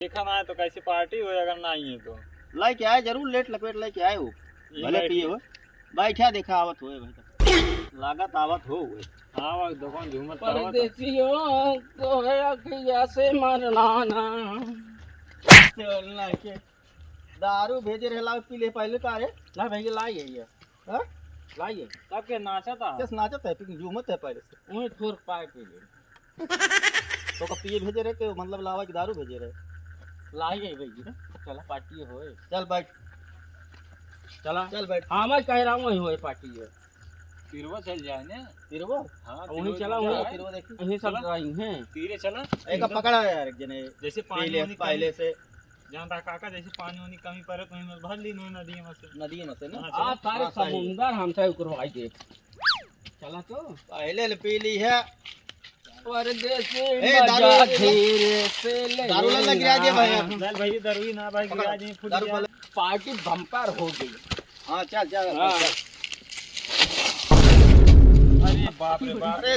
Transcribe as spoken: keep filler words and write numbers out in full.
देखा ना है तो कैसे पार्टी होए अगर ना आई है तो। लेके आए जरूर, लेट लपेट लेके आए हो। ये भले बैठ पिए हो। बैठा देखा आवत होए भाई। लागत आवत हो होए। हाँ, वह दुकान झूमत आवत है। परदेसियों को है अखिया से मरना ना। चलना के दारू भेजे रहे, लाओ पी ले पहले का रे? ना भैया, लाई है ये। हाँ? लाई है। तब के नाचा था? जस नाचा था, पी झूमत है पहले से। उन्हें ठोर पाए पी ले। तो का पिए भेजे रहे के मतलब लावा की दारू भेजे रहे? लाई है भैया। चला पार्टी होए। चल बैठ। चला। चल बैठ। हाँ, मैं कह रहा हूँ, वही होए पार्टी है। तिरवा चल जाए ने। तिरवा? हाँ, वहीं तिरवा चला, चल वहीं जाए। तिरवा देखी। वहीं सब चला। लाई हैं। तीरे चला। एक पकड़ा है यार, एक जने जैसे पानी पहले, वानी पहले कम, से। जान रहा काका, जैसे पानी वानी कमी पड़े तो वहीं में भर ली नदी में से। नदी में से ना? हाँ, सारे हाँ, सही। समुंदर हमसे उकरवाई दे। चला तो। पहले ले पी ली है। परदेसी ए, दारू मजा ले, धीरे से ले दारू वाला गिरा दे भाई। ना। चल भाई, दारू ही ना भाई, पकड़, गिरा दे, फूट दारू गया। वाला। पार्टी बम्पर हो गई। हाँ, चल, चल, हाँ। चल। अरे बाप रे बाप। अरे,